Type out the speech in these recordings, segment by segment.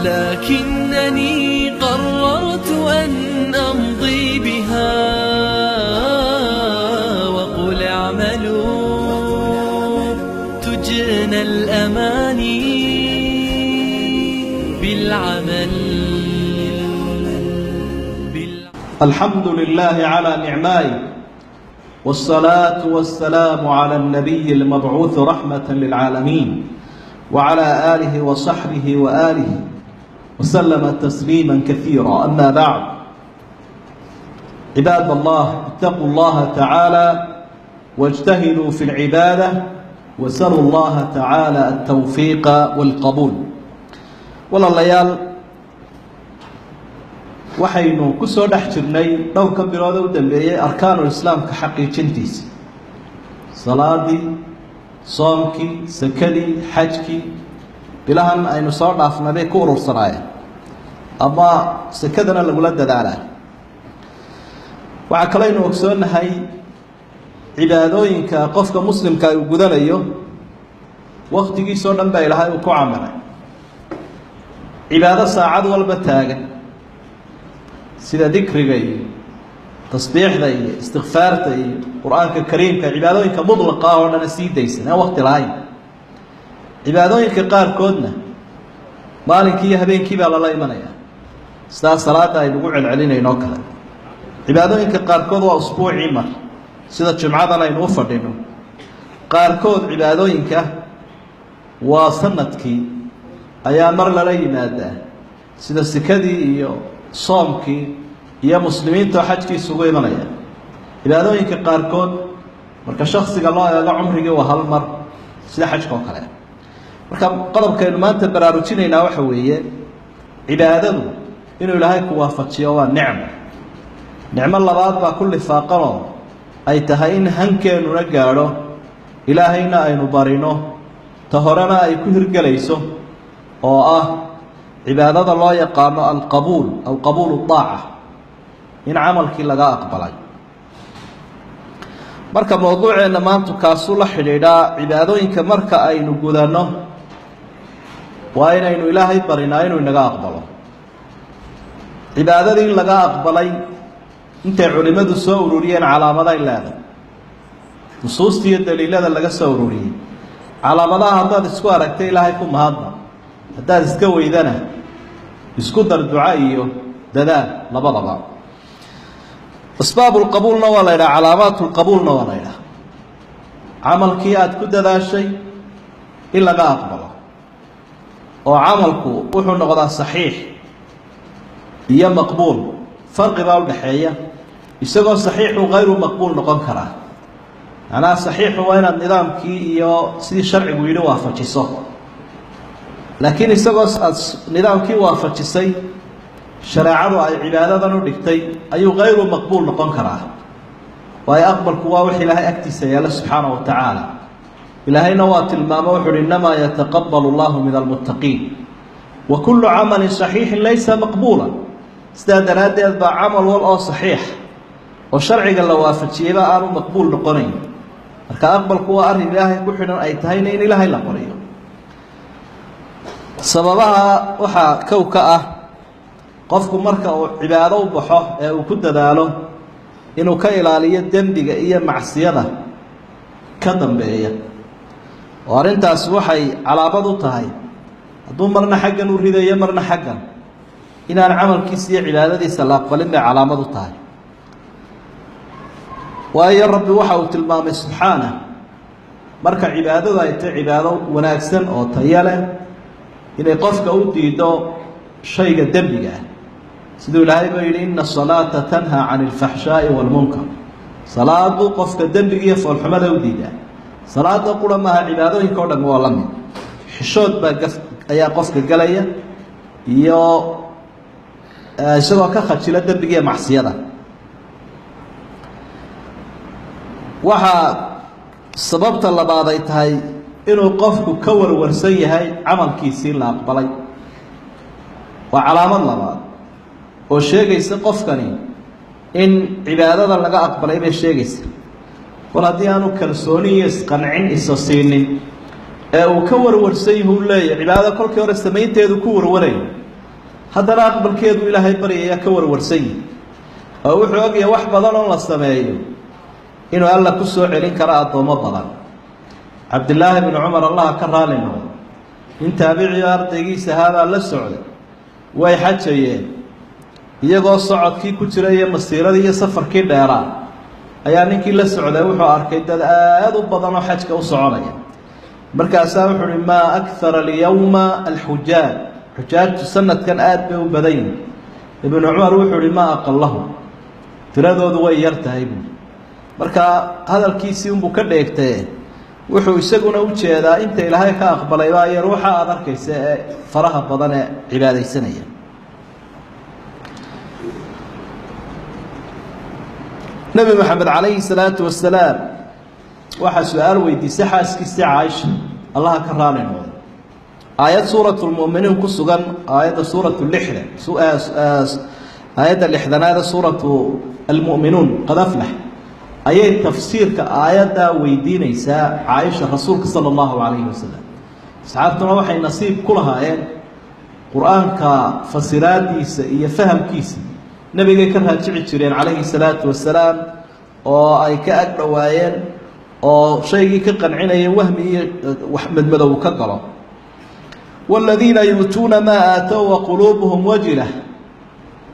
لكنني قررت أن أمضي بها، وقل اعملوا تجنى الأماني بالعمل. الحمد لله على نعمائه، والصلاة والسلام على النبي المبعوث رحمة للعالمين، وعلى آله وصحبه وآله وسلم تسليما كثيرا. أما بعد، عباد الله، اتقوا الله تعالى واجتهدوا في العبادة، وسلوا الله تعالى التوفيق والقبول. Walaalayaal, waxaynu ku soo dhex jirnay dhowrka bilood u dambeeyey arkaanuul islaamka xaqiijintiisa: salaadii, soomkii, sakadii, xajkii. Bilahan aynu soo dhaafnay bay ku urursanaayeen, ama sakadana lagula dadaalaa. Waxaa kaleynu ogsoonnahay cibaadooyinka qofka muslimka uu gudanayo waktigiisoo dhan baa Ilaahay uu ku camiray. Cibaado saacad walba taagan, sida dikriga iyo tasbiixda iyo istikfaarta iyo Qur-aanka kariimka, cibaadooyinka mudlaqa ah oo dhana sii daysan aan wakti lahayn. Cibaadooyinka qaarkoodna maalinkii iyo habeenkii baa lala imanaya, sidaa salaada aynugu celcelinayno o kale. Cibaadooyinka qaarkood waa usbuucii mar, sida jumcadan aynu u fadhino. Qaarkood cibaadooyinka waa sanadkii ayaa mar lala yimaadaa, sida sikadii iyo soomkii iyo muslimiinta oo xajkii isugu imanaya. Cibaadooyinka qaarkood marka shaksiga loo eego cumrigii waa hal mar, sida xajka oo kale. Marka qodobkaynu maanta baraarujinaynaa waxa weeye, cibaadadu inuu Ilaahay ku waafajiyo waa nicmo. Nicmo labaad baa ku lifaaqanoo ay tahay in hankeenuna gaadho, Ilaahayna aynu barino, ta horena ay ku hirgelayso, oo ah cibaadada loo yaqaano alqabuul aw qabuulu daaca, in camalkii laga aqbalay. Marka mowduuceenna maanta kaasuu la xidhiidhaa. Cibaadooyinka marka aynu gudanno waa inaynu Ilaahay barinaa inuu inaga aqbalo. Cibaadadii laga aqbalay intay culimmadu soo ururiyeen calaamaday leedahay, nusuusta iyo daliilada laga soo ururiyey. Calaamadaha haddaad isku aragtay, Ilaahay ku mahadna. Haddaad iska weydana, isku dar duca iyo dadaal labadaba. Asbaabulqabuulna waa la ydhaha, calaamaatulqabuulna waa la ydhaha. Camalkii aada ku dadaashay in laga aqbalo, oo camalku wuxuu noqdaa saxiix iyo maqbuul, farqi baa udhaxeeya. Isagoo saxiixu hayru maqbuul noqon karaa. Macnaha saxiixu waa inaad nidaamkii iyo sidii sharcigu yidhi waafajiso, laakiin isagoo aada nidaamkii waafajisay shareecadu ay cibaadadan u dhigtay ayuu hayru maqbuul noqon karaa. Waayo aqbalku waa wax Ilaahay agtiisa yaalla subxaana wa tacaala. Ilaahayna waa tilmaamo, wuxu uhi: innamaa yataqabalu allahu min almuttaqiin, wa kullu camalin saxiixin laysa maqbuula. Sidaa daraaddeed baa camal wal oo saxiix oo sharciga la waafajiyeyba aanu maqbuul noqonayn. Marka aqbalku waa arrin Ilaahay ku xidhan, ay tahayna in Ilaahay la qoriyo. Sababaha waxaa kow ka ah qofku marka uu cibaado u baxo ee uu ku dadaalo inuu ka ilaaliyo dembiga iyo macsiyada ka dambeeya, oo arrintaasi waxay calaamad u tahay hadduu marna xaggan u ridayo marna xaggan, inaan camalkiisa iyo cibaadadiisa la aqbalin bay calaamad u tahay. Waayo Rabbi waxa uu tilmaamay subxaanah, marka cibaadadu ay tahay cibaado wanaagsan oo tayo leh, inay qofka u diido shayga dembiga ah, siduu Ilaahay ba yidhi: ina asalaata tanhaa can alfaxshaa'i waalmunkar. Salaadu qofka dembiga iyo foolxumada u diidaa. Salaada qura maaha, cibaadooyinka o dham waa la mid. Xishood baa gaf ayaa qofka galaya iyo isagoo ka khajila dembiga iyo macsiyada. Waxaa sababta labaad ay tahay inuu qofku ka warwarsan yahay camalkiisii la aqbalay. Waa calaamad labaad oo sheegaysa qofkani in cibaadada laga aqbalay bay sheegaysa. Kol haddii aanu kalsooni iyo isqancin isa siinin ee uu ka warwarsan yahu leeyahy cibaadada kolkii hore samaynteedu ku warwarayo, Haddana aqbalkeedu ilaahay baryaya ka warwarsan yihi, oo wuxuu ogyahay wax badan oo la sameeyo inuu Alla ku soo celin karo addoommo badan. Cabdillaahi bnu Cumar, Allaha ka raali noqdo, nin taabiciyo ardaygiisa ahaabaa la socday. Way xajayeen. Iyagoo socodkii ku jira iyo masiiradii iyo safarkii dheeraa ayaa ninkii la socday wuxuu arkay dad aada u badan oo xajka u soconaya. Markaasaa wuxuu uhi: "Maa akthara alyawma alxujaaj, xujaajtu sanadkan aada bay u badan yihin." Ibnu Cumar wuxuu ihi: "Maa aqallahu, tiradoodu way yar tahay," buui. Markaa hadalkiisii unbuu ka dheegtaye, wuxuu isaguna u jeedaa inta Ilaahay ka aqbalay baa yar waxa aada arkaysa ee faraha badan ee cibaadaysanaya. Nebi Maxamed calayhi salaatu wasalaam waxaa su-aal weydiisay xaaskiisii Caaisha, Allaha ka raali noqdo, aayad suurat lmuminiin ku sugan, aayadda suuratu lixda, aayadda 60aada suuratu Almu'minuun, qad aflax, ayay tafsiirka aayaddaa weydiinaysaa Caaisha rasuulka sala allahu calayhi wasalam. Asxaabtuna waxay nasiib ku lahaayeen qur-aanka fasiraadiisa iyo fahamkiisa. Nebigay ka raajici jireen calayhi salaatu wasalaam oo ay ka ag dhowaayeen, oo shaygii ka qancinaya wahmi iyo wax madmadow ka galo. "Waaladiina yu'tuuna maa aatow wa quluubuhum wajila",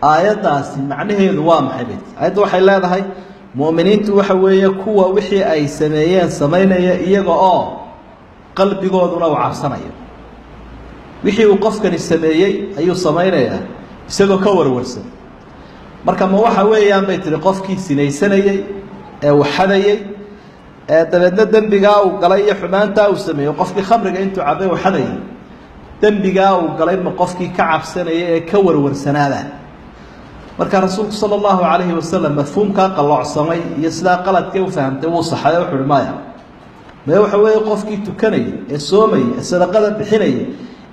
aayaddaasi macnaheedu waa maxay bayt? Aayadda waxay leedahay mu'miniintu waxa weeye kuwa wixii ay sameeyeen samaynaya iyaga oo qalbigooduna uu cabsanayo. Wixii uu qofkani sameeyey ayuu samaynayaa isagoo ka warwarsan. Marka ma waxa weeyaan, bay tihi, qofkii sinaysanayey ee waxadayey ee dabeedna dembigaa uu galay iyo xumaantaa uu sameeyey, qofkii khamriga intuu cabay waxadayay, dembigaa uu galay ma qofkii ka cabsanaya ee ka warwarsanaada? Marka rasuulku sala allahu calayhi wasalam mafhuumkaa qalloocsamay iyo sidaa qaladkee u fahamtay wuu saxay. Wuxu uhi: "Maya, maya, waxa weeye qofkii tukanayay ee soomayay ee sadaqada bixinayay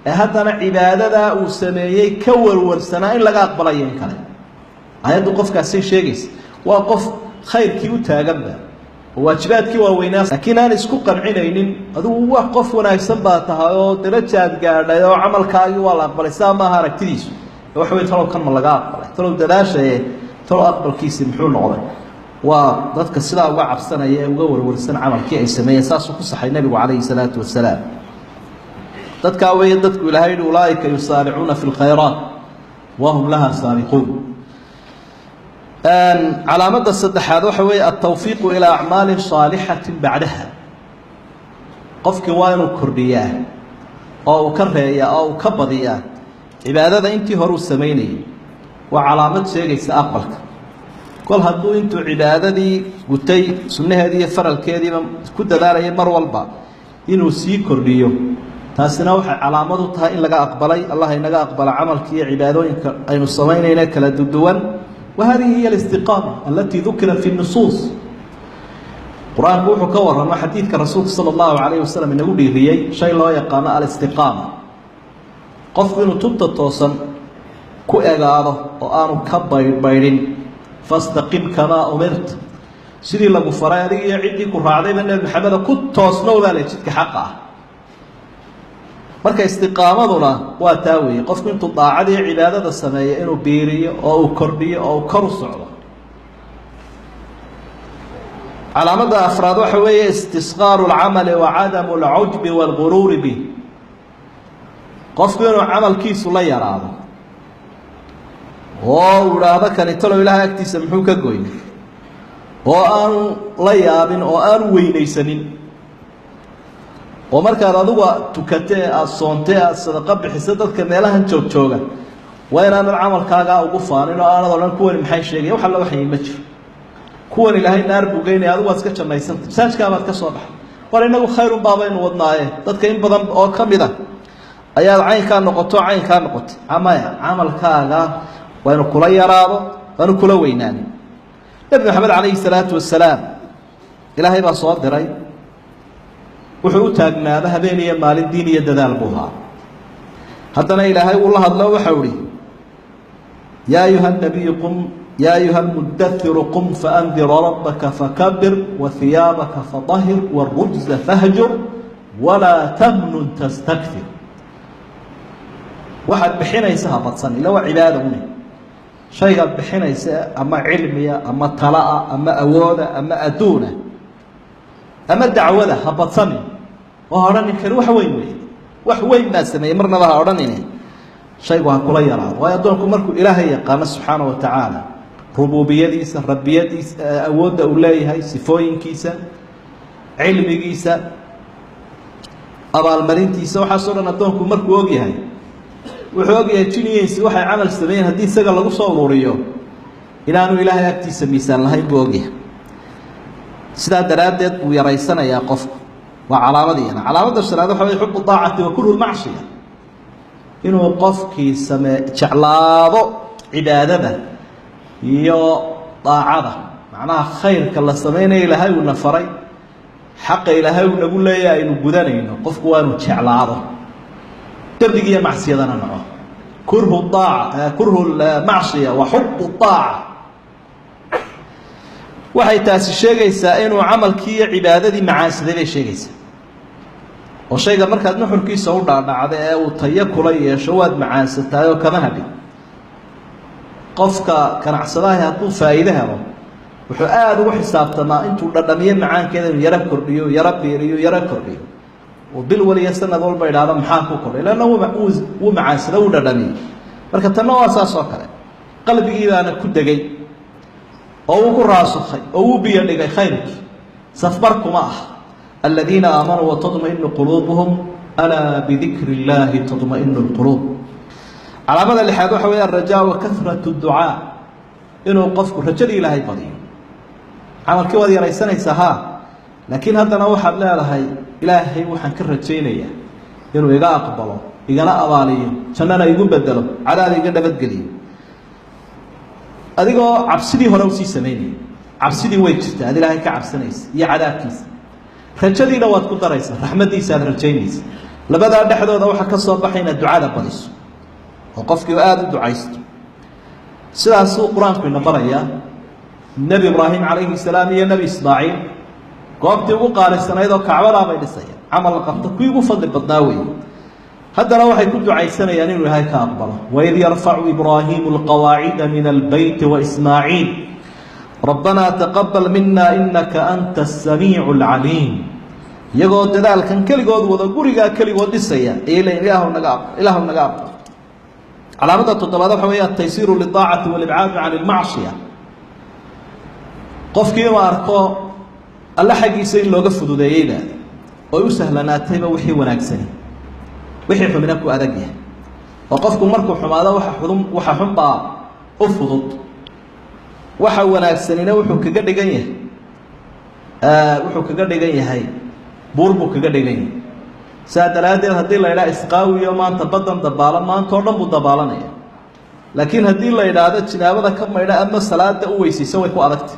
ee haddana cibaadadaa uu sameeyey ka warwarsanaa in laga aqbalayo in kale." Aayaddu qofkaasay sheegaysa waa qof khayrkii u taaganba oo waajibaadkii waaweynaa, laakiin aan isku qancinaynin adigu wax qof wanaagsan baa tahay oo darajaad gaadhay oo camalkaagii waa la aqbalay. Sidaa maaha aragtidiisu. Waxa wey: talow kan ma laga aqbalay? Talow dadaashaye, talow aqbalkiisii muxuu noqday? Waa dadka sidaa uga cabsanaya ee uga warwarsan camalkii ay sameeyeen. Saasuu ku saxay nebigu calayhi salaatu wasalaam. Dadkaa weeye dadku Ilahay yihi: "Ulaaika yusaaricuuna fi lkhayraat wahum laha saabiquun." Calaamadda saddexaad waxa weeye altawfiiqu ilaa acmaalin saalixatin bacdaha. Qofkii waa inuu kordhiyaa oo uu ka reeyaa oo uu ka badiyaa cibaadada intii hore uu samaynayay. Waa calaamad sheegaysa aqbalka. Kol hadduu intuu cibaadadii gutay sunnaheedii iyo faralkeediiba ku dadaalayay mar walba inuu sii kordhiyo, taasina waxay calaamad u tahay in laga aqbalay. Allah inaga aqbala camalka iyo cibaadooyinka aynu samaynayna kala duwan. Wa hadihi hiya alistiqaama alatii dukirat fi nusuus. Qur-aanku wuxuu ka warramo, xadiidka rasuulka sala allahu calayhi wasalam inagu dhiiriyey shay loo yaqaano alistiqaama, qofku inuu tubta toosan ku egaado oo aanu ka baydhbaydhin. "Fastaqim kamaa umirt", sidii lagu faray adiga iyo ciddii ku raacdayba Nebi Maxameda, ku toosnow baa le jidka xaqa ah. Marka istiqaamaduna waa taa weeye, qofku intuu daacadii cibaadada sameeyo inuu biiriyo oo uu kordhiyo oo uu kor u socdo. Calaamadda afraad waxa weeye istisqaaru اlcamali wa cadamu اlcujbi wاlguruuri bih. Qofku inuu camalkiisu la yaraado oo uu idhaahdo kani talow Ilahay agtiisa muxuu ka goyn, oo aanu la yaabin oo aanu weynaysanin. Oo markaad adigu tukatee, aada soontee, aada sadaqo bixiso, dadka meelahan joog jooga waa inaanad camalkaagaa ugu faanin oo aanad odhan kuwani maxay sheegaya, wax alla waxay ma jiro, kuwan Ilaahay naar buu geynaya, adigu waad iska jannaysanta, masaajkaabaad ka soo baxay, war inagu khayrun baabaynu wadnaaye, dadka in badan oo ka mid a ayaad caynkaa noqoto, caynkaa noqotay. Maya, camalkaaga waa inu kula yaraado, waa inu kula weynaanin. Nebi Maxamed calayhi salaatu wasalaam Ilaahay baa soo diray. Wuxuu u taagnaaba habeen iyo maalin diin iyo dadaal buu ahaa. Haddana Ilaahay uu la hadlo, waxau ihi: "Yaa ayuha nabiyu qum, yaa ayuha lmudairu qum faandir rabbaka fakabir wahiyaabaka fadahir warujza fahjur walaa tamnun tastakir." Waxaad bixinaysa ha badsan, ila waa cibaada une. Shaygaad bixinaysa ama cilmiya ama talaa ama awooda ama adduuna ama dacwada ha badsanin, oo ha odhanin kani wax weyn wey, wax weyn baa sameeyey, marnaba ha odhanine. Shaygu ha kula yaraado, waayo addoonku markuu ilaahay yaqaano subxaana wa tacaala, rubuubiyadiisa, rabbiyadiisa, awoodda uu leeyahay, sifooyinkiisa, cilmigiisa, abaalmarintiisa, waxaasoo dhan addoonku markuu og yahay, wuxuu og yahay jiniyensi waxay camal sameeyeen haddii isaga lagu soo ururiyo inaanu ilaahay agtiisa miisaan lahayn buu ogyahay. Sidaa daraaddeed buu yaraysanayaa qofku. Waa calaamadiyana. Calaamadda shanaad waxa wey xubu daacati wa kurhu lmacsiya, inuu qofkii samee jeclaado cibaadada iyo daacada, macnaha khayrka la sameynaya ilaahay uuna faray, xaqa ilaahay uu nagu leeyahay aynu gudanayno, qofku waa inuu jeclaado, dembiga iyo macsiyadana naco. Kurhu aaca, kurhu lmacsiya wa xubu aaca. Waxay taasi sheegaysaa inuu camalkii iyo cibaadadii macaansaday bay sheegaysaa. Oo shayga markaad nuxurkiisa u dhaadhacda ee uu tayo kula yeesho waad macaansataayoo kama hadhin. Qofka ganacsadaha hadduu faa'iide helo wuxuu aada ugu xisaabtamaa intuu dhadhamiyo macaankeeda inuu yaro kordhiyo, yaro biiriyo, yaro kordhiyo, oo bil waliya sanad walba idhaahdo maxaa ku kordhay, leanna wuu macaansada, wuu dhadhamiyey. Marka tanna waa saas oo kale, qalbigii baana ku degay oo uu ku raasukhay oo uu biyo dhigay khayrkii, safbar kuma ah. Aladiina aamanuu watadmainu quluubuhum alaa bidikri illaahi tadmainu lquluub. Calaamada lixaad waxa weya arajaa wa kahratu ducaa, inuu qofku rajadii ilaahay badiyo. Camalkii waad yaraysanaysaa haa, laakiin haddana waxaad leedahay ilaahay waxaan ka rajaynayaa inuu iga aqbalo, igana abaaliyo, jannana igu bedelo, cadaab iga nabadgeliyo, adigoo cabsidii hore usii samaynaya. Cabsidii way jirta aad ilaahay ka cabsanaysa iyo cadaabkiisa, rajadiina waad ku daraysa, raxmaddiisa aad rajaynaysa. Labadaa dhexdooda waxaa ka soo baxay inaad ducada badiso oo qofkii aada u ducaysto. Sidaasuu qur-aanku ina barayaa. Nebi Ibraahim calayhi salaam iyo Nebi Ismaaciil goobtii ugu qaalisanayd oo kacbadaa bay dhisayaan, camal la qabto kuwii ugu fadli badnaa weeye. Haddana waxay ku ducaysanayaan inuu ilaahay ka aqbalo. Waid yarfacu ibraahimu alqawaacida min albeyti waismaaciil rabbanaa taqabal mina inaka anta asamiicu alcaliim. Iyagoo dadaalkan keligood wada, gurigaa keligood dhisaya, ayay leeyiin ilaahu naga aqbal, ilaahu naga aqbal. Calaamada toddobaad waxa weeye ataysiiru lidaacati walibcaadu can ilmacsiya. Qofkii inuu arko alle xaggiisa in looga fududeeyeyba oy u sahlanaatayba wixii wanaagsani, wixii xumina ku adag yahay. Oo qofku markuu xumaado waxa xudun, waxa xunbaa u fudud, waxa wanaagsanina wuxuu kaga dhigan yahay, wuxuu kaga dhigan yahay buur buu kaga dhigan yahay. Saa daraaddeed haddii la idhaha isqaawiyo maanta baddan dabaalo, maanta oo dhan buu dabaalanaya. Laakiin haddii la idhaahdo jinaabada ka maydha ama salaada u weysayso, way ku adagtay.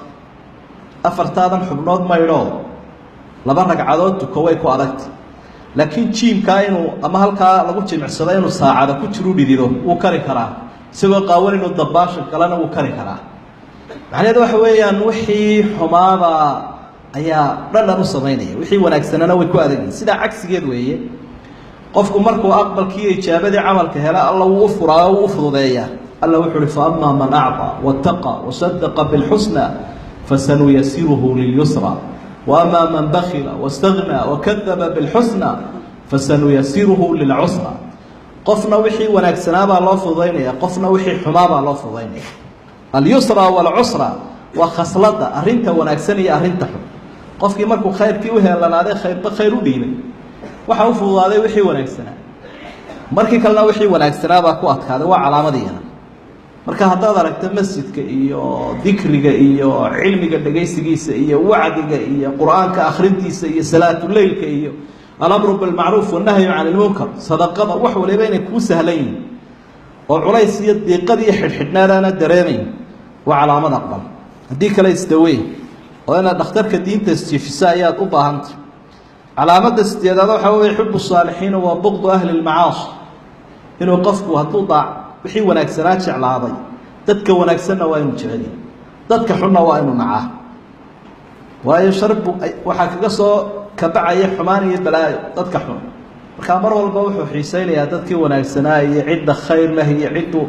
Afartaadan xubnood maydhoo laba ragcadood tuko way ku adagtay. Laakiin jiimkaa inuu ama halkaa lagu jimicsado inuu saacada ku jiru dhidido wuu kari karaa, isagoo qaawan inuu dabaasha galana wuu kari karaa. Macnaheedu waxa weeyaan wixii xumaaba ayaa dhadhan u samaynaya, wixii wanaagsanana way ku adagyihin. Sidaa cagsigeed weeye, qofku markuu aqbalkiiyo ijaabadii camalka hela alla wuu u furaa oo wuu u fududeeyaa. Alla wuxu uhi fa amaa man acطaa waاtaqa wasadaqa bilxusna fasanuyasiruhu lilyusra waama man bakila waاstagnaa wakadaba bilxusna fasanuyasiruhu lilcusra. Qofna wixii wanaagsanaabaa loo fududaynaya, qofna wixii xumaabaa loo fududaynaya. Alyusra waalcusra waa khasladda arrinta wanaagsan iyo arrinta xun. Qofkii markuu khayrkii u heelanaaday, khayrba khayr u dhiibay, waxa u fududaaday wixii wanaagsanaa, markii kalena wixii wanaagsanaabaa ku adkaaday. Waa calaamadiyana. Marka haddaad aragto masjidka iyo dikriga iyo cilmiga dhegaysigiisa iyo wacdiga iyo qur-aanka akhrintiisa iyo salaatuleylka iyo alamru bilmacruuf wannahyu can ilmunkar, sadaqada, wax waliba inay kuu sahlan yihin oo culays iyo diiqad iyo xidhxidhnaadaana dareemayn, waa calaamad aqbal. Haddii kale isdawey oo inaad dhakhtarka diinta isjiifisa ayaad u baahantay. Calaamada sideedaad waxaa wey xubu saalixiina waa buqdu ahli lmacaasi, inuu qofku hadduu daac wixii wanaagsanaa jeclaaday, dadka wanaagsanna waa inuu jeceliy, dadka xunna waa inuu nacaa. Waayo sharbu waxaa kaga soo kabacaya xumaan iyo balaayo dadka xun. Markaa mar walba wuxuu xiisaynayaa dadkii wanaagsanaa iyo cidda khayr leh iyo cidduu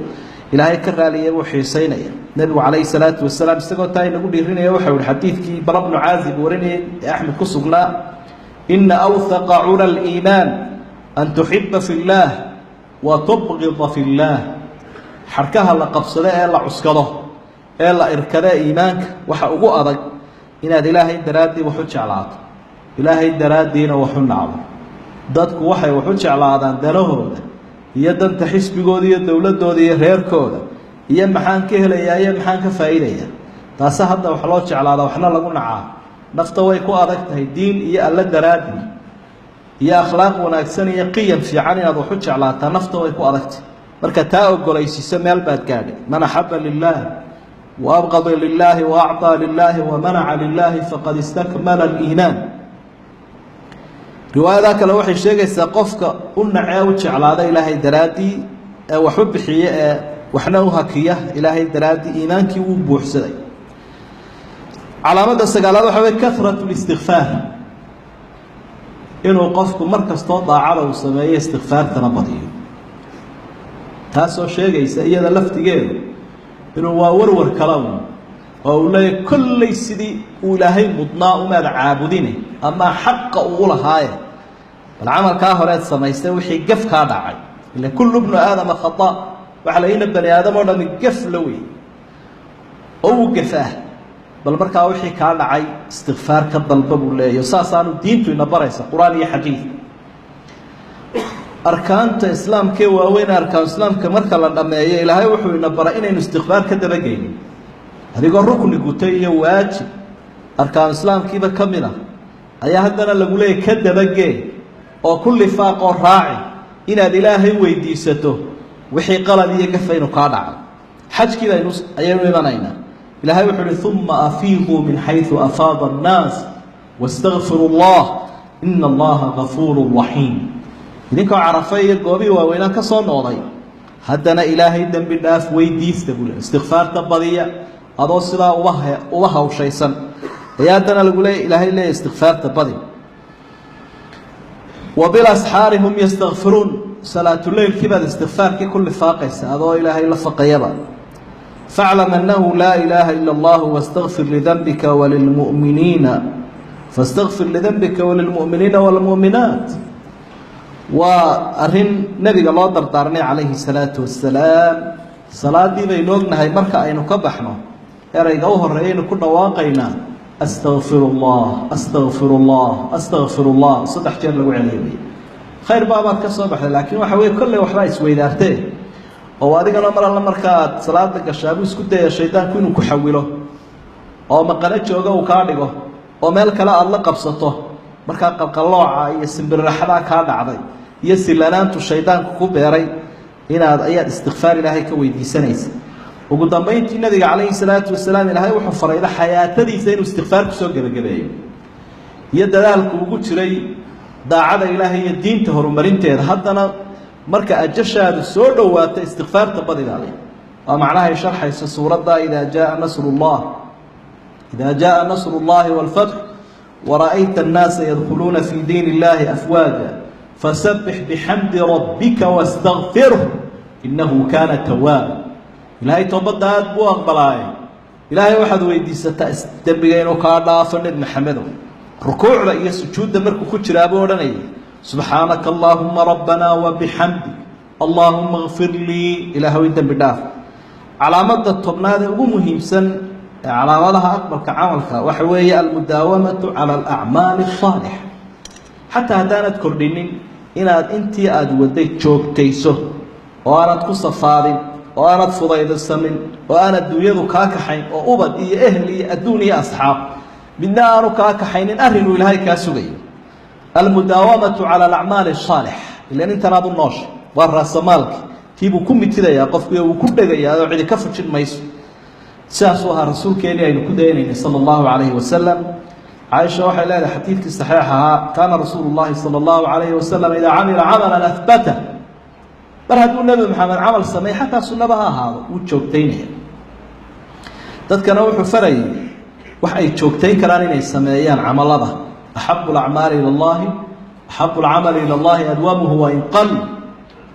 ilaahay ka raaliyay buu xiisaynaya. Nebigu calayhi salaatu wasalaam isagoo taa inagu dhiirinaya waxau ihi xadiidkii Bara bnu Caazib warinayay ee Axmed ku sugnaa: ina awhaqa cura aliimaan an tuxiba fi illaah wa tubqida fi illaah. Xarkaha la qabsado ee la cuskado ee la irkade iimaanka waxa ugu adag inaad ilaahay daraaddii wax u jeclaato, ilaahay daraaddiina wax u nacdo. Dadku waxay wax u jeclaadaan danahooda iyo danta xisbigooda iyo dowladooda iyo reerkooda iyo maxaan ka helayaa iyo maxaan ka faa'iidayaa. Taase hadda wax loo jeclaada waxna lagu nacaa. Nafta way ku adag tahay diin iyo alla daraaddii iyo akhlaaq wanaagsan iyo qiyam fiican inaad wax u jeclaataa, nafta way ku adagtahay. Marka taa ogolaysiiso meel baad gaadhay. Man axaba lilaah wa abqada lilaahi wa acطaa lilaahi wa manaca lilaahi faqad istakmala aliimaan. Riwaayadaa kale waxay sheegaysaa qofka u nacee u jeclaada ilaahay daraaddii ee wax u bixiya ee waxna u hakiya ilaahay daraaddii, iimaankii wuu buuxsaday. Calaamadda sagaalaad waxa wey kahratu listikfaar, inuu qofku mar kastoo daacada uu sameeyo istikfaartana badiyo, taasoo sheegaysa iyada laftigeedu inuu waa warwar kala un oo uu leeyahy kolley sidii uu ilaahay mudnaa umaad caabudine ama xaqa uu u lahaaye, bal camalkaa horeed samaystay wixii gaf kaa dhacay. Ila kullu bnu aadama khata, waxaa la ina bani aadam oo dhami gaf la wey oo uu gafah, bal markaa wixii kaa dhacay istikfaar ka dalba buu leeyahy. Saasaanu diintu ina baraysa qur-aan iyo xadiid. Arkaanta islaamkee waaweyn, arkaan islaamka marka la dhameeyo, ilaahay wuxuu ina baray inaynu istikfaar ka dabageynin. Adigoo rukni gutay iyo waajib arkaanu islaamkiiba ka mid ah ayaa haddana lagu leeyay ka dabagee oo ku lifaaqoo raaci inaad ilaahay weydiisato wixii qalad iyo gafa inuu kaa dhacay. Xajkii baynu ayaynu imanaynaa. Ilaahay wuxuu uhi: uma afiiduu min xaysu afaada annaas wastakfiru allah ina allaha gafuuru raxiim. Idinkoo carafa iyo goobihii waaweynaa ka soo noqday, haddana ilaahay dembi dhaaf weydiista buu le, istikfaarta badiya. Adoo sidaa uba hawshaysan ayaa haddana lagu leey ilaahay leeya istikfaarta badi. Wa bilasxaari hum yastakfiruun, salaatuleylkii baad istikfaarkii ku lifaaqaysa adoo ilaahay la faqayaba. Faclam annahu laa ilaaha ila allahu wastakfir lidanbika walilmu'miniina, fastakfir lidanbika walilmu'miniina walmu'minaat. Waa arrin nebiga loo dardaarmay calayhi salaatu wasalaam. Salaadii baynu ognahay marka aynu ka baxno ereyga u horeeyaynu ku dhawaaqaynaa astakfir allah, astakfir allah, astakfir allah, saddex jeer lagu celiyay. Khayr baabaad ka soo baxday, laakiin waxa weye kolley waxbaa isweydaartee oo adigana mar alla marka aad salaada gashaabuu isku daya shaydaanku inuu ku xawilo oo maqano jooga uu kaa dhigo oo meel kale aada la qabsato. Markaa qalqallooca iyo simbirraxdaa kaa dhacday iyo silanaantu shaydaanku ku beeray inaad ayaad istikfaar ilaahay ka weydiisanaysa. Ugu dambeyntii nabiga calayhi salaatu wasalaam ilaahay wuxuu farayda xayaatadiisa inuu istikfaar kusoo gebagabeeyo iyo dadaalku ugu jiray daacada ilaahay iyo diinta horumarinteeda. Haddana marka ajashaadu soo dhowaata istikfaarta badidaale waa macnahay sharxaysa suuradda idaa jaaa nasrullah, idaa jaaa nasru llahi wاlfatx wara'ayta annaasa yadkhuluuna fii diin illahi afwaaja fasabbix bixamdi rabbika wastakfirh innahu kaana tawaaba. Ilaahay toobadda aada buu aqbalaaye, ilaahay waxaad weydiisataa dembiga inuu kaa dhaafo. Nebi Maxamedow rukuucda iyo sujuudda markuu ku jiraabuu odhanayay: subxaanaka allaahuma rabbanaa wabixamdik allaahuma kfir lii, ilaahow dembi dhaaf. Calaamada tobnaad ee ugu muhiimsan ee calaamadaha aqbalka camalka waxa weeye almudaawamatu cala alacmaali asaalixa. Xataa haddaanad kordhinin, inaad intii aada waday joogtayso oo aanad ku safaadin oo aanad fudaydasanin oo aan adduunyadu kaa kaxayn oo ubad iyo ehel iyo adduun iyo asxaab midna aanu kaa kaxaynin arrinuu ilaahay kaa sugayo. Almudaawamatu cala alacmaali asaalixa, ilan intanaad u noosha waa raasamaalki tiibuu ku mitidayaa qofku wuu ku dhegayaa oo cidi ka fujin mayso. Sidaasuu ahaa rasuulkeenii aynu ku daynaynay sala allahu calayhi wasalam. Caaisha waxay leedahay xadiidkii saxiix ahaa: kaana rasuulu llahi sala allahu calayhi wasalam idaa camila camalan ahbata. Mar hadduu nebi Maxamed camal sameey, xataa sunnaba ha ahaado, wuu joogtaynaya. Dadkana wuxuu farayay wax ay joogtayn karaan inay sameeyaan camalada. Axabu alacmaali ila llahi Axabu alcamali ila allahi adwamuhu wain qal.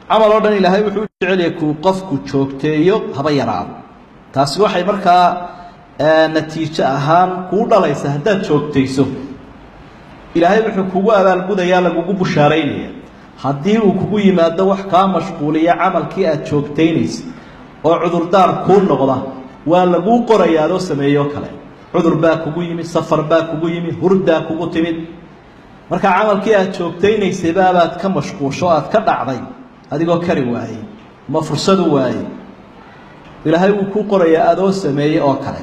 Camal oo dhan ilaahay wuxuu u jecelyahay kuu qofku joogteeyo haba yaraado. Taasi waxay markaa natiijo ahaan kuu dhalaysa haddaad joogtayso, ilaahay wuxuu kugu abaalgudayaa, lagugu bushaaraynaya. Haddii uu kugu yimaado wax kaa mashquuliya camalkii aada joogtaynaysa oo cudurdaar kuu noqda, waa laguu qorayaa adoo sameeyo kale. Cudur baa kugu yimid, safar baa kugu yimid, hurdaa kugu timid, marka camalkii aada joogtaynaysay baabaad ka mashquusho, aad ka dhacday adigoo kari waayey ama fursadu waayey, ilaahay wuu kuu qorayaa adoo sameeyey oo kale.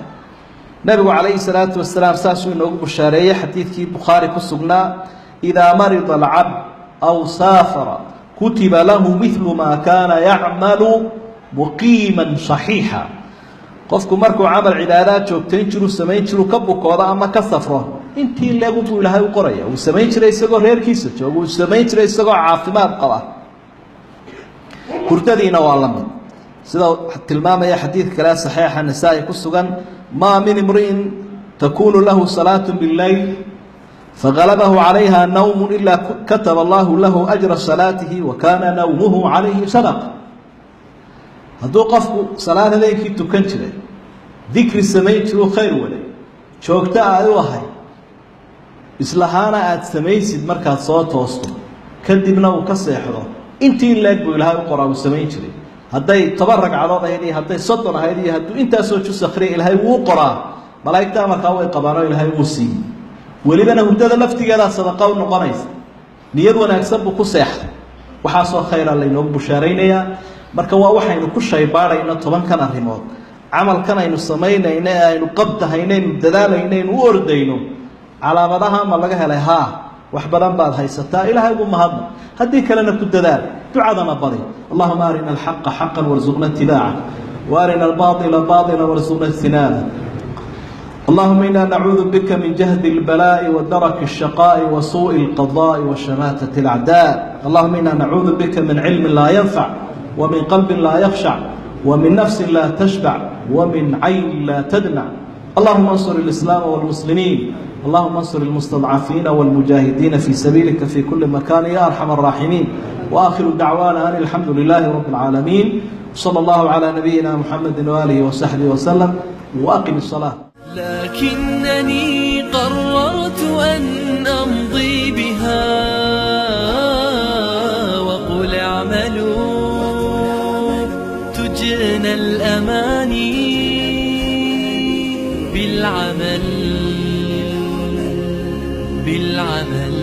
Nabigu calayhi salaatu wasalaam saasuu inoogu bushaareeyey xadiidkii Bukhaari ku sugnaa: idaa marida alcabd aw saafara kutiba lahu midlu maa kaana yacmalu muqiima صaxiixa. Qofku markuu camal cibaadaad joogtayn jiru samayn jiru ka bukoodo ama ka safro, intii leegu buu ilaahay u qoraya uu samayn jiray isagoo reerkiisa jooga, uu samayn jiray isagoo caafimaad qaba. Hurdadiina waa la mid, sida tilmaamaya xadiid kale saxiixa Nasaa-i ku sugan: maa min imri'in takunu lahu salaatu billayl fagalabahu calayha nawmu ilaa kataba allahu lahu ajra salaatihi wa kaana nawmuhu calayhi sadaqa. Hadduu qofku salaad habeenkii tukan jiray, dikri samayn jiruu, khayr waday, joogto aad u ahay, islahaana aada samaysid, markaad soo toosto kadibna uu ka seexdo, intii in leeg buu ilaahay u qoraa uu samayn jiray. Hadday 10 ragcadood ahayd iyo hadday 30 ahayd iyo hadduu intaasoo jus akriya, ilaahay wuu qoraa. Malaa'igta amarkaa way qabaanoo ilaahay wuu siiyey. Welibana hurdada laftigeedaa sadaqa u noqonaysa, niyad wanaagsan buu ku seexday. Waxaasoo khayra laynoogu bushaaraynayaa. Marka waa waxaynu ku shaybaadhayno 10-kan arrimood camalkan aynu samaynayno ee aynu qabdahayno, aynu dadaalayno, aynu u ordayno. Calaamadaha ma laga helay? Haa, wax badan baad haysataa, ilaahay ugu mahadna. Haddii kalena ku dadaal, ducadana badi. Allahuma arina alxaqa xaqa warzuqna itibaaca, waarina albaaila baaila warzuqna ijtinaaba. اللهم إنا نعوذ بك من جهد البلاء ودرك الشقاء وسوء القضاء وشماتة الأعداء. اللهم إنا نعوذ بك من علم لا ينفع، ومن قلب لا يخشع، ومن نفس لا تشبع، ومن عين لا تدمع. اللهم انصر الإسلام والمسلمين، اللهم انصر المستضعفين والمجاهدين في سبيلك في كل مكان يا أرحم الراحمين. وآخر دعوانا أن الحمد لله رب العالمين، صلى الله على نبينا محمد وآله وصحبه وسلم، وأقم الصلاة. لكنني قررت أن أمضي بها، وقل اعملوا تجنى الأماني بالعمل، بالعمل.